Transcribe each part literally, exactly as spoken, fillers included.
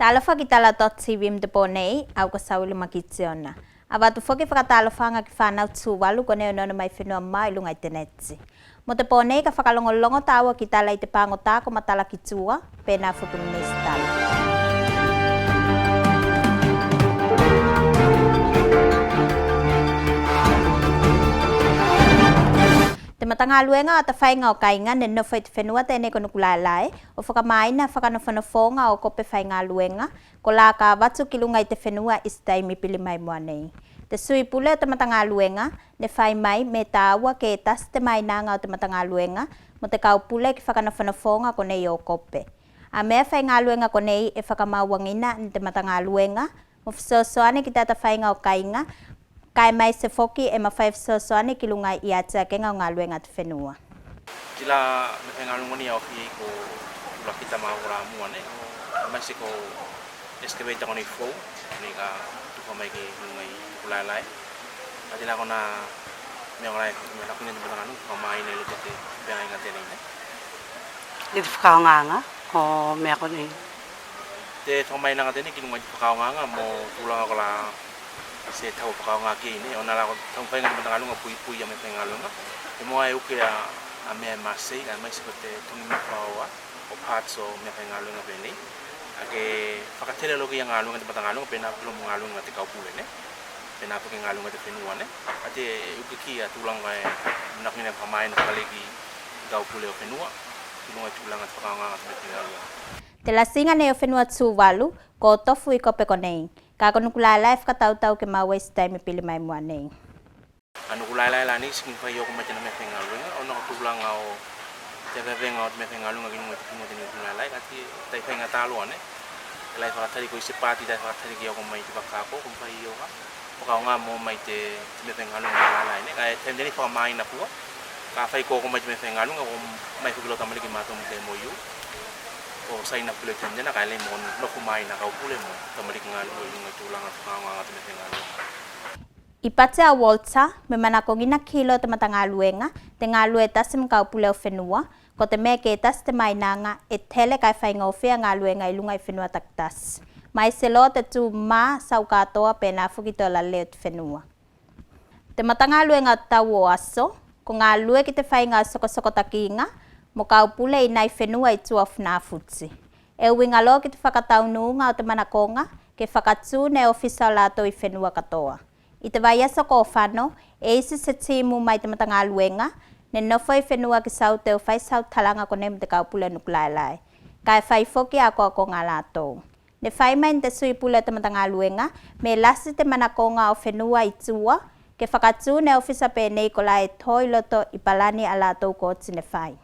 Talofa ki tala dot tv mo te po nei, au ko Sauli Makitiona. Avatu foki fakatalofaga ki fanau Tuvalu konei e onoono mai fenua mamao i luga i te neti. Mo te po nei ka fakalogologo taua ki tala i te pagota ko matala ki tua, penā foki mo nisi tala. Te matagaluega o atafaiga o kaiga ne nofo i te fenua tenei ko Nukulaelae o fakamaina fakanofonofoga o kope faigaluega kolā ka avatu ki luga i te fenua i se taimi pili mai mua nei. Te sui pule o te matagaluega ne fai mai me tāua ke tasi te mainaga o te matagaluega mo te kaupule ki fakanofonofoga konei o kope. A mea faigaluega konei e fakamauagina ne te matagaluega mo fesoasoani ki te atafaiga o kaiga, kae maise foki e mafai o fesoasoani ki luga i atiakega o galuega a te fenua. Tela mea faigaluega nei e aofia i ko tulakita ma ola mua nei, maise ko excavator konei fou nei ka tufa mai ki luga i Nukulaelae. A tela kona mea kolā e mea laku nei te matagaluega ka maina i loto te feagaiga tenei nei. I te fakaaogaga o mea konei. Te fakamainaga tenei ki luga i te fakaaogaga mo tulaga kolā se tau fakaaoga ki ei nei, ona la ko taumafaiga te matagaluega puipui a mea faigaluega. E moa e uke a, a mea e masei, kae maise ko te togi mea fakaoa o parts o mea faigaluega penei. A ke fakatele loa ki a galuega te matagaluega penā foki loa mo galuega te kaupule nei. Penā foki galuega te fenua nei. A te uke ki a tulaga e manako ne fakamaina fakalei ki kaupule o fenua ki luga i tulaga te fakaaogaga te mea faigaluega. Te lasiga nei o fenua Tuvalu ko tofu i kope konei, kae ko Nukulaelae e fakatautau ke maua i se taimi pili mai mua nei. A Nukulaelae la nei seki mafai o oko mai tena mea faigaluega ona ko tulaga o te avevega o te mea faigaluega ki luga i te fenua tenei Nukulaelae, kati tai faigata loa nei. Telā e fakatali ko i se pati telā e fakatali ke oko mai te vaka ko, ko mafai o ka fakaaoga mo mai te, te mea faigaluega Nukulaelae nei, kae taimi tenei fakamaina fua. Kafai ko oko mai te mea faigaluega ko mai foki loa tamaliki matou mo te MOU. Ko saina foki loa i taimi tenā kae lei mo nofo mai na kaupule mo tamaliki galue i luga i tulaga fakaaogaga te mea faigaluega. I pati a Walter me manakogina ki loa te matagaluega te galue e tasi mo kaupule o fenua, ko te mea ke tasi te mainaga e tele kae faigofie a galuega i luga i fenua takitasi. Maise loa te tu ma sau katoa penā foki tola leo te fenua. Te matagaluega o tau o aso ko galue ki te faiga o sokosokotakiga mo kaupule i nai fenua i tua o Funafuti. E uiga loa ki te fakataunuga o te manakoga ke fakatu ne ofisa o latou i fenua katoa. I te vaiaso ko fano e isi se timu mai te matagaluega ne nofo i fenua ki saute o fai sautalaga konei mo te kaupule o Nukulaelae, kae fai foki akoakoga a latou. Ne fai mai ne te sui pule o te matagaluega me lasi te manakoga o fenua i tua ke fakatu ne ofisa penei kolā e to i loto i palani a latou ko oti ne fai.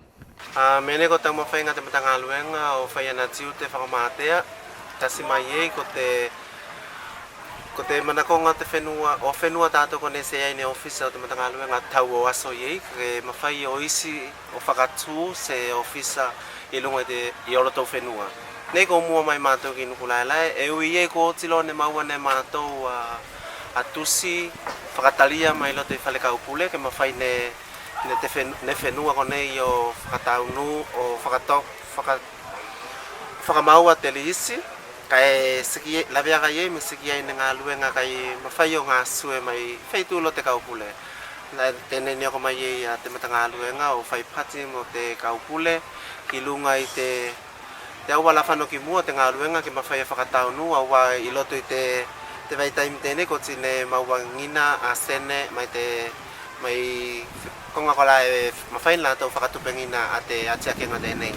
A mea nei ko taumafaiga te matagaluega o fai ana tiute fakamatea, tasi mai ei ko te, ko te manakoga o te fenua, o fenua tatou konei seai ne ofisa o te matagaluega tau o aso i ei, ke mafai o isi o fakatu se ofisa i luga i te, i olotou fenua. Nei ko mua mai matou ki Nukulaelae, e ui ei ko oti loa ne maua ne matou a, a tusi fakatalia mai loto i fale kaupule ke mafai ne, ne te fen-, ne fenua konei o fakataunu, o fakato-, faka-, fakamaua te lisi, kae seki laveaga i ei me seki ai ne galuega kae mafai o gasue mai feitu loa te kaupule. Na tenei ne oko mai ei a te matagaluega o fai pati mo te kaupule ki luga i te, te auala fano ki mua o te galuega ke mafai o fakataunu, auā i loto i te, te vaitaimi tenei ko oti ne mauagina a sene mai te, mai koga kolā e mafai ne latou fakatupegina a te atiakega tenei.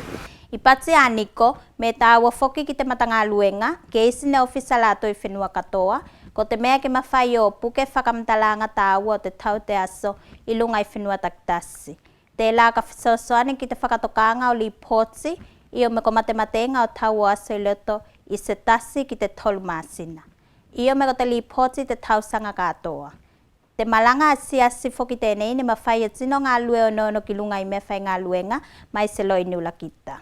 I pati a Niko me tāua foki ki te matagaluega ke isi ne ofisa latou i fenua katoa, ko te mea ke mafai o puke fakamatalaga tāua o te tau te aso i luga i fenua takitasi. Telā ka fesoasoani ki te fakatokaga o lipoti io me ko matematega o tau o aso i loto i se tasi ki te tolu masina. Io me ko te lipoti te tausaga katoa. Te malaga asiasi foki tenei ne mafai o tino galue onoono ki luga i mea fai galuega, maise loa i niulakita.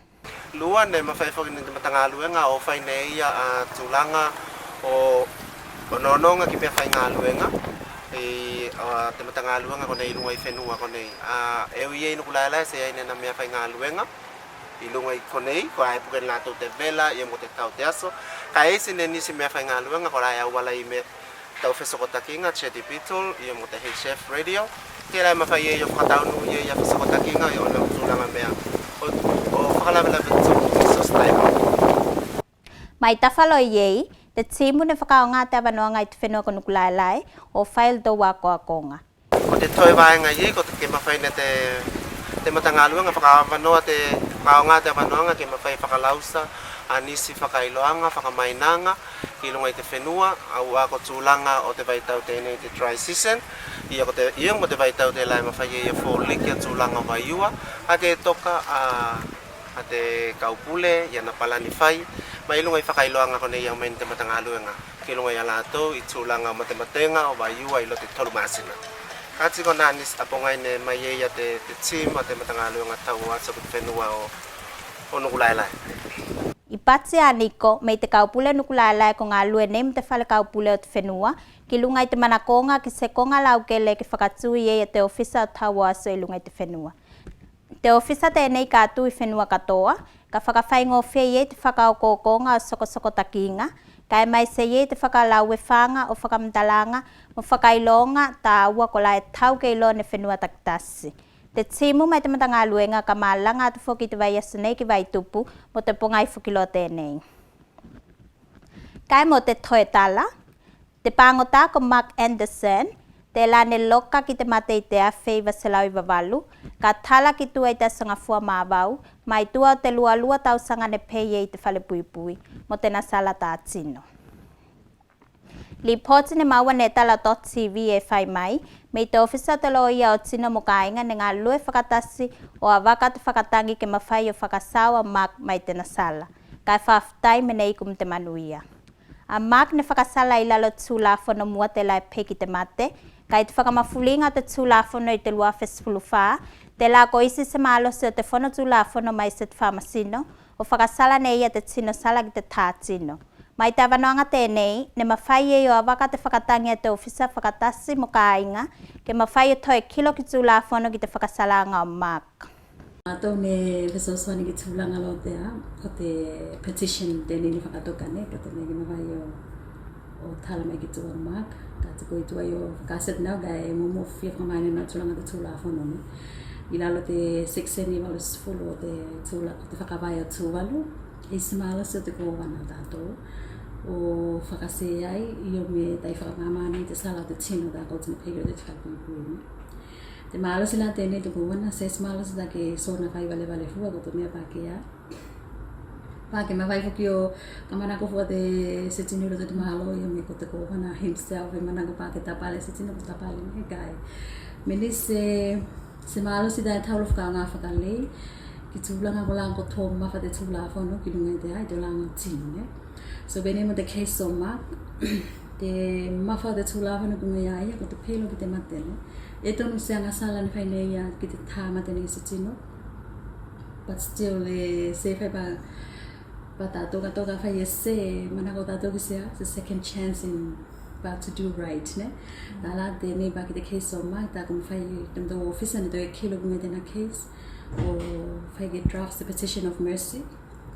Lua, ne mafai foki ne te matagaluega o fai ne ia a tulaga o, o onoonoga ki mea fai galuega i a te matagaluega konei i luga i fenua konei. A e ui ei Nukulaelae seai ne ana mea fai galuega. I luga i konei, ko e puke ne latou te vela, ia mo te tau te aso. Kae isi ne nisi mea faigaluega, kolā e auala i mea tau fesokotakiga, Chetty Beetle, ia mo te H F Radio. Telā e mafai ei o fakataunu ei a fesokotakiga, ia ona tulaga mea o, o fakalavelave tupu i so se taimi. Mai tafa loa i ei, te timu ne fakaaoga te avanoaga i te fenua ko Nukulaelae o fai lotou akoakoga. Ko te toe vaega i ei, ko te ke mafai ne te, te matagaluega fakaavanoa te, fakaaoga te avanoaga ke mafai fakalausa a nisi fakailoaga, fakamainaga ki luga i te fenua, auā ko tulaga o te vaitau tenei te dry season, ia ko te, ia mo te vaitau telā e mafai ei o foliki a tulaga o vaiua, a ke toka a a te kaupule, ia na palani fai, mai luga i fakailoaga konei e aumai ne te matagaluega ki luga i a latou i tulaga o matematega o vaiua i loto i tolu masina. Kāti konā nisi a pogai ne mai ei a te, te timu a te matagaluega tau o aso ki te fenua o, o Nukulaelae. I pati a Niko, mai te kaupule Nukulaelae ko galue nei mo te fale kaupule o te fenua, ki luga i te manakoga ki se koga laukele ke fakatu i ei a te ofisa o tau o aso i luga i te fenua. Te ofisa tenei ka tu i fenua katoa, ka fakafaigofie i ei te fakaokookoga o sokosokotakiga, kae maise i ei te fakalauefaga o fakamatalaga mo fakailoga tāua kolā e tau ke iloa ne fenua takitasi. Te timu mai te matagaluega ka malaga atu foki i te vaiaso nei ki Vaitupu mo te pogai foki loa tenei. Kae mo te toe tala, te pagota ko Mark Anderson, telā ne loka ki te mate i te afe iva selau iva valu, ka tala ki tua i te Aso Gafua Mavau, mai tua o te lualua tausaga ne pei ei i te falepuipui mo tena sala tatino. Lipoti ne maua ne tala o dot T V e fai mai, me i te ofisa o te loia o tino mo kāiga ne galue fakatasi o avaka te fakatagi ke mafai o fakasao a Mark mai tena sala. Kae fakafetai me ne iku mo te manuia. A Mark ne fakasala i lalo o te tulafono mua telā e pei ki te mate, kae i te fakamafuliga o te tulafono i te lua afe sefulu fa, telā ko isi se malosi o te fono tulafono maise te faamasino o fakasala ne ia te tino sala ki te tatino. Mai te avanoaga tenei, ne mafai ei o avaka te fakatagi a te ofisa fakatasi mo kāiga ke mafai o toe kilo ki tulafono ki te fakasalaga o Mark. Matou ne fesoasoani ki tulaga loa te a, ko te petition tenei ne fakatoka ne, ko tenei ke mafai o, o tala mai ki tua o Mark. Kae ko i tua o fakaasi atu ne au kae momofia fakamāina ne au tulaga te tulafono ne. I lalo te section iva sefulu o te tula, o te fakavae o Tuvalu, e isi malosi o te kovana a tatou o fakaseai io me tai fakamamā ne te sala o te tino tatou tino pei o te fakapuipui ne. Te malosi la tenei te kovana, se isi malosi take sona fai valevale fua ko te mea Pakea. Pake mafai foki o ka manako fua te se tino i loto te malo io me ko te kovana himself e manako pake tapale se tino ko tapale ne kae. Me ne se, se malosi tae tau loa fakaoga fakalei ki tulaga kolā ko to mafa te tulafono ki luga i te ai tulaga o tino ne. So penei mo te case o Mark, te mafa o te tulafono ki luga i a ia ko te pei loa ki te mate ne. E tonu se agasala ne fai ne ia ki te tamate ne i se tino. But still e se fai pa, pa tatou ka toka fai e se, manako tatou ki se a, se second chance in pa to do right ne. Tela tenei pa ki te case o Mark, taku mafai te motou ofisa ne toe kilo ki luga i tena case o fai ke draft the petition of mercy.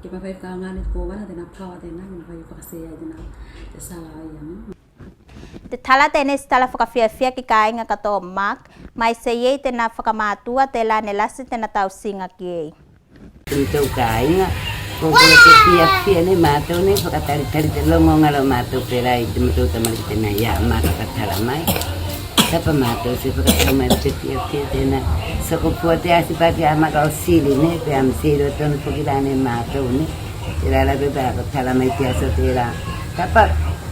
Ke mafai fakaoga ne te kovana tena power tena ke mafai o fakaseai tena te sala o ia ne. Te tala tenei se tala fakafiafia ki kāiga katoa o Mark, maise i ei tena fakamatua telā ne lasi tena tausiga ki ei. Te motou kāiga, ko koloa te fiafia ne matou ne fakatalitali te logo galo matou pelā i te motou tamaliki tenā ia Mark ka tala mai. Tapa matou se fakatau mai te fiafia tenā. Soko fua te asi pati a Mark o sili ne, pe a me sili o tonu foki la ne matou ne. Telā la pe pa ko tala mai te aso telā. Tapa,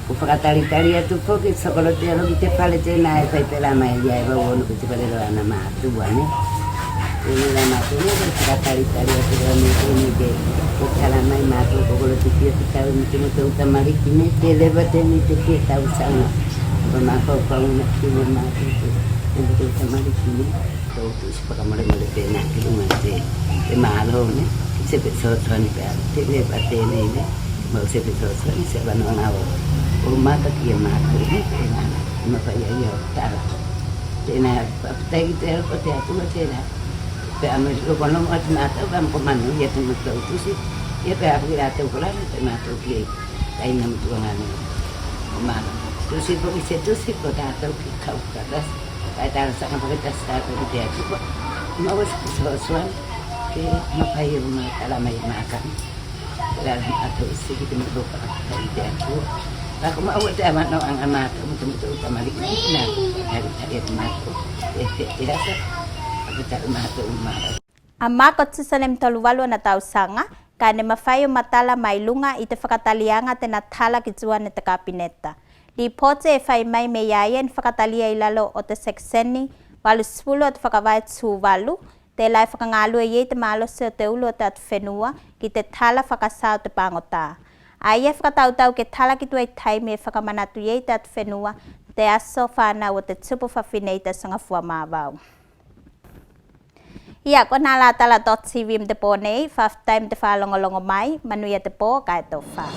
ko fakatalitali atu foki, soko loa te alo ki te fale tenā e fai pelā mai ia e vau ono ki te fale loa ana matua ne. Tenā la matou ne, ko fakatalitali atu loa ne tenei te, ko tala mai matou ko koloa te fia te tau ne te motou tamaliki ne, te leva tenei te fia tausaga. Ko makou fauna ki ne matou te, te motou tamaliki ne. Tou tusi fakamolemole penā ki luga i te, te malo ne, se fesoasoani pea, te leva tenei ne, mau se fesoasoani se avanoaga o, o maka ki a matou ne, penā, e mafai ei o tala. Tenā, fakafetai ki te Atua, ko te Atua telā. Pe a me lokonomo atu matou, pe a me ko manuia te matou tusi. Ia pe a foki latou kolā, pe matou ki ai. Kaina mo tuagane. Ko ma tusi foki se tusi ko tatou ki kau katasi. Kae talosaga fakatasi tatou ki te Atua. Maua se fesoasoani ke mafai o matala mai makana. Kolā matou siki te matou fakafetai i te Atua. Kae ko maua te avanoaga matou mo te matou tamaliki na talitali atu matou. E, e, e asa. Fakatali matou matou. A Mako Tusalem tolu valu ana tausaga, kae ne mafai o matala mai luga i te fakataliaga tena tala ki tua ne te Kapineta. Lipoti e fai mai me i a ia ne fakatalia i lalo o te sekiseni valu sefulu o te Fakavae Tuvalu, telā e fakagalue i ei te malosi o te ulu o te atufenua ki te tala fakasā o te pagotā. A ia e fakatautau ke tala ki tua i taimi e fakamanatu i ei te atufenua te aso fanau o te tupu fafine i te Aso Gafua Mavau. Ia, konā la tala dot T V mo te po nei, fakafetai mo te fakalogologo mai, manuia te po, kae tofa.